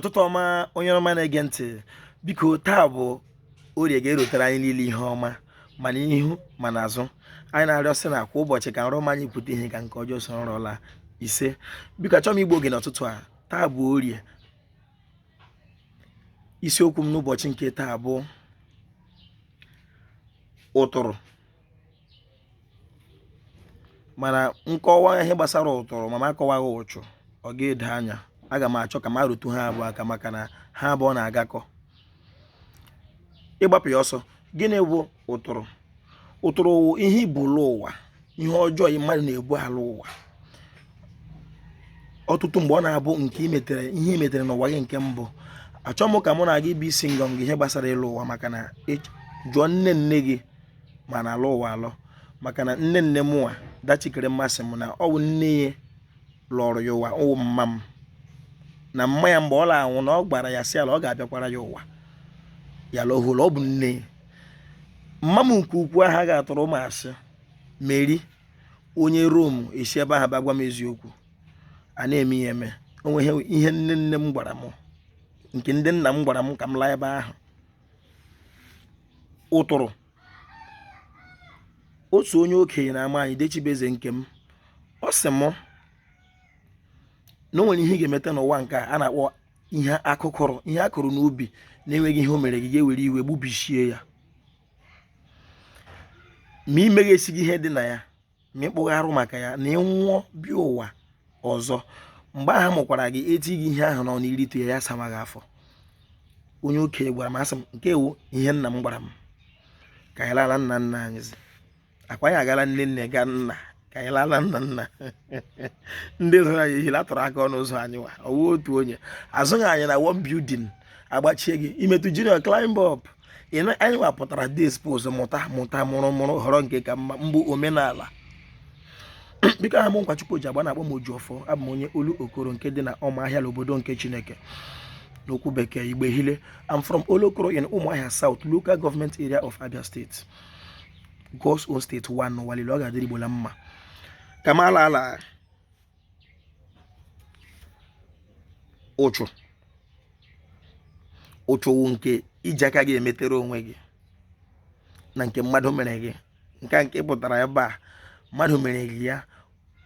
Ụtụtụ ọma, onye ọma na-ege ntị. Biko, taa bụ Orie ga-erotere anyị niile ihe ọma, ma n'ihu ma n'azụ. Anyị na-arịọ sị na kwa ụbọchị ka nrọ ọma anyị pụta ihe, ka nke ọjọọ so nrọ laa. Ise. Biko, achọghị m igbu oge n'ụtụtụ a. Taa bụ Orie. Isiokwu m n'ụbọchị nke taa bụ ụtụrụ. Mana nkọwa ihe gbasara ụtụrụ, ma m akọwaghị ụchụ, ọ ga-edo anya. Aga m achọ ka m arụtụ ha abụọ aka, maka na ha abụọ na-agakọ. Ịgbapụ ya ọsọ, gịnị bụ ụtụrụ? Ụtụrụ wụ ihe i bu lọ ụwa, ihe ọjọọ mmadụ na-ebu alọ ụwa. Ọtụtụ mgbe ọ na-abụ nke i metere, ihe i metere n'ụwa gị nke mbụ. Achọ m ka mụ na gị bụ isi ngọngọ ihe gbasara ịlọ ụwa, maka na jụọ nne nne gị ma na alọ ụwa alọ. Maka na nne nne mụnwa dachikere mmasị m na ọ bụ nne ya lọrọ ya ụwa, ọ wụ mma m na mma ya mgbe ọ la-anwụ na ọ gwara ya sị ala ọ ga-abịakwara ya ụwa ya lọhụrụ. Ọ bụ nne ya, mma m nke ukwu ahụ ga-atụrụ m asị Meri onye Rom esi ebe ahụ bịa gwa m eziokwu a na-eme ya eme. O nweghị ihe nne nne m gwara m nke ndị nna m gwara m ka m laa ebe ahụ. Ụtụrụ otu onye okenye na-ama anyị dechibeze nke m, ọ sị m na o nwere ihe ị ga-emeta n'ụwa nke a na-akpọ ihe akụkụrụ, ihe a kụrụ n'ubi na-enweghị ihe o mere gị, ga-ewere iwe gbubichie ya, ma ị meghesighị ihe dị na ya, ma ị kpụghị arụ maka ya, na ị nwụọ bịa ụwa ọzọ, mgbe ahụ mụkwara gị eti gị ihe ahụ n'ọnụ, irite ya, ya sama gị afọ. Onye okenye gwara m, asị m nke ewu ihe nna m gwara m ka anyị lala nna nna anyị zi akwa anyị agala nne nne ga nna, ka anyị lala nna nna. Ndị zụrụ anyị ehila atụrụ aka ọnụ ụzọ anyị nwa ọwụ otu onye azụghị anyị na one building agbachie gị imetụ junior climb up. Anyị wapụtara dispose mụta mụta mụrụ mụrụ họrọ nke ka mma mbụ omenala. Biko, aha m Nkwachukwu Ojiagba, na-akpọ m Ojiọfọ. Abụ m onye Olu Okoro nke dị na Ụmụahịa, obodo nke Chineke. N'okwu bekee, Igbo ehile. I'm from Olokoro in Umuahia South Local Government Area of Abia State, God's own state one n'ụwa niile. Ọ ga-adịrị Igbo la mma. Ka m ala ala ụchụ. Ụchụ wụ nke iji aka gị emetere onwe gị na nke mmadụ mere gị. Nke a nke pụtara ebe a, mmadụ mere gị ya,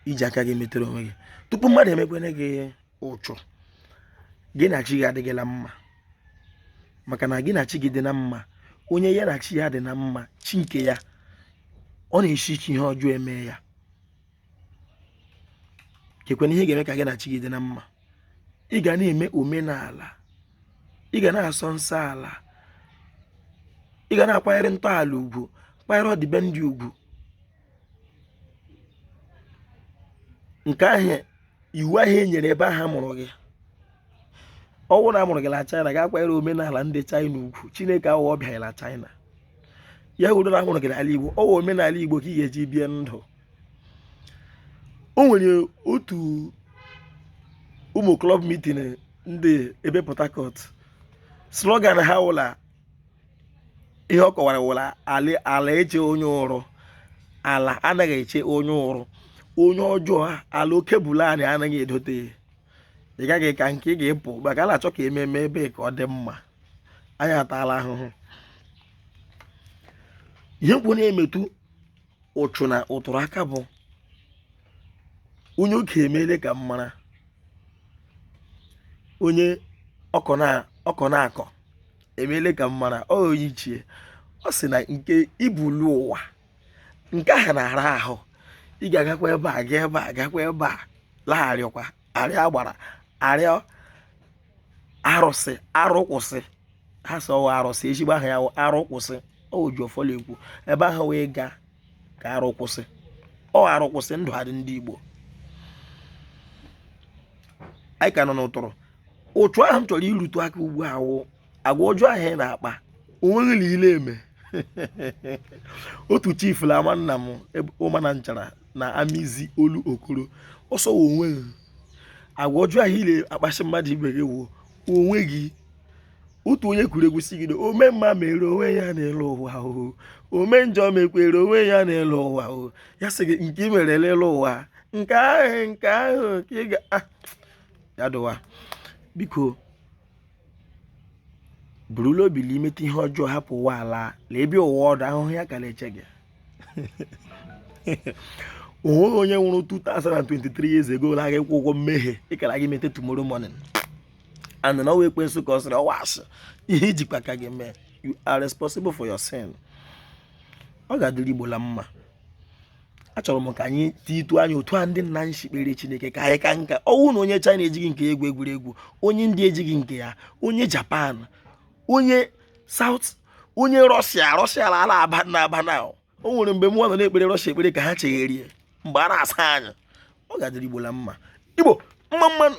iji aka gị metere onwe gị. Tupu mmadụ emekwene gị ụchụ, gị na chi gị adịghịla mma. Maka na gị na chi gị dị na mma, onye ya na chi ya dị na mma, chi nke ya, ọ na-esi ike ihe ọjọọ eme ya. Kekwana ihe ga-eme ka gị na chi gị dị na mma? Ị ga na-eme omenala, ị ga na-asọ nsọ ala, ị ga na-akwanyere ntọala ugwu, kwanyere ọdịbendị ugwu. Nke ahụ iwu ahụ e nyere ebe ahụ a mụrụ gị. Ọ wụrụ na a mụrụ gị na China, ga-akwanyere omenala ndị China ugwu. Chineke awụ ọbịa na China. Ya wụrụ na a mụrụ gị n'ala Igbo, ọ wụ omenala Igbo ka ị ga-eji bie ndụ. O nwere otu ụmụ club meeting ndị ebe Port Harcourt, slogan ha wụla ihe ọ kọwara wụla ala eche onye ụrụ, ala anaghị eche onye ụrụ, onye ọjọọ ala oke bụla anyị anaghị edote ya. Ị gaghị ka nke ị ga-epụ maka a na-achọ ka ememe ebe ka ọ dị mma. Anyị ataala ahụhụ. Ihe mkpu na-emetụ ụchụ na ụtụrụ aka bụ onye okenye emeele ka m mara, onye ọkọ na-akọ emeele ka m mara, ọ onye ichie, ọ sị na nke ibulu ụwa nke ahụ na-ara ahụ. Ị ga-agakwa ebe a, gaa ebe a, gakwa ebe a, lagharịkwa arịọ agbara, arịọ arụsị, arụ kwụsị. Ha sị ọwụ arụsị, ezigbo aha ya wụ arụ kwụsị. Ọ Ojiọfọ na-ekwu ebe ahụ wee gaa ka arụ kwụsị. Ọ arụ kwụsị ndụ adị ndị Igbo. Anyị ka nọ n'ụtụrụ ụchụ ahụ m chọrọ irutụ aka ugbu a wụ agwa ọjọọ ahụ ị na-akpa onweghị na ile eme. Otu chief la ama nna m ụmana nchara na amizi Olu Okoro ọsọ wụ onweghị agwa ọjọọ ahụ ile akpasị mmadụ ibe gị wụ onwe gị. Otu onye kwuru egwu sị gị na ome mma mere onwe ya n'elu ụwa o, ome njọ mekwere onwe ya n'elu ụwa o. Ya sị gị nke ị mere n'elu ụwa nke ahụ, nke ahụ ka ị ga ya dụwa. Biko. Burula obi la imeta ihe ọjọọ hapụ ụwa ala la ebe ụwa ọdụ ahụhụ ya ka na-eche gị. O nweghị onye nwụrụ 2023 years ago la ịkwụ ụgwọ mmehie ị kara gị mete tomorrow morning. And na ọwa ekwensu ka ọ sịrị ọwa asị ihe ijikwa ka gị mee. You are responsible for your sin. Ọ ga-adịrị Igbo la mma. Achọrọ m ka anyị titụ anya otu a ndị nna anyị si kpere Chineke ka anyị ka nka. Ọwụ na onye China ejighị nke ya egwu egwuregwu, onye India ejighị nke ya, onye Japan, onye South, onye Russia, Russia ala aba na aba na o nwere mgbe mụnwa nọ na-ekpere Russia ekpere ka ha chegherie mgbe a na-asa anya. Ọ ga-adịrị Igbo la mma. Igbo mma mmanụ.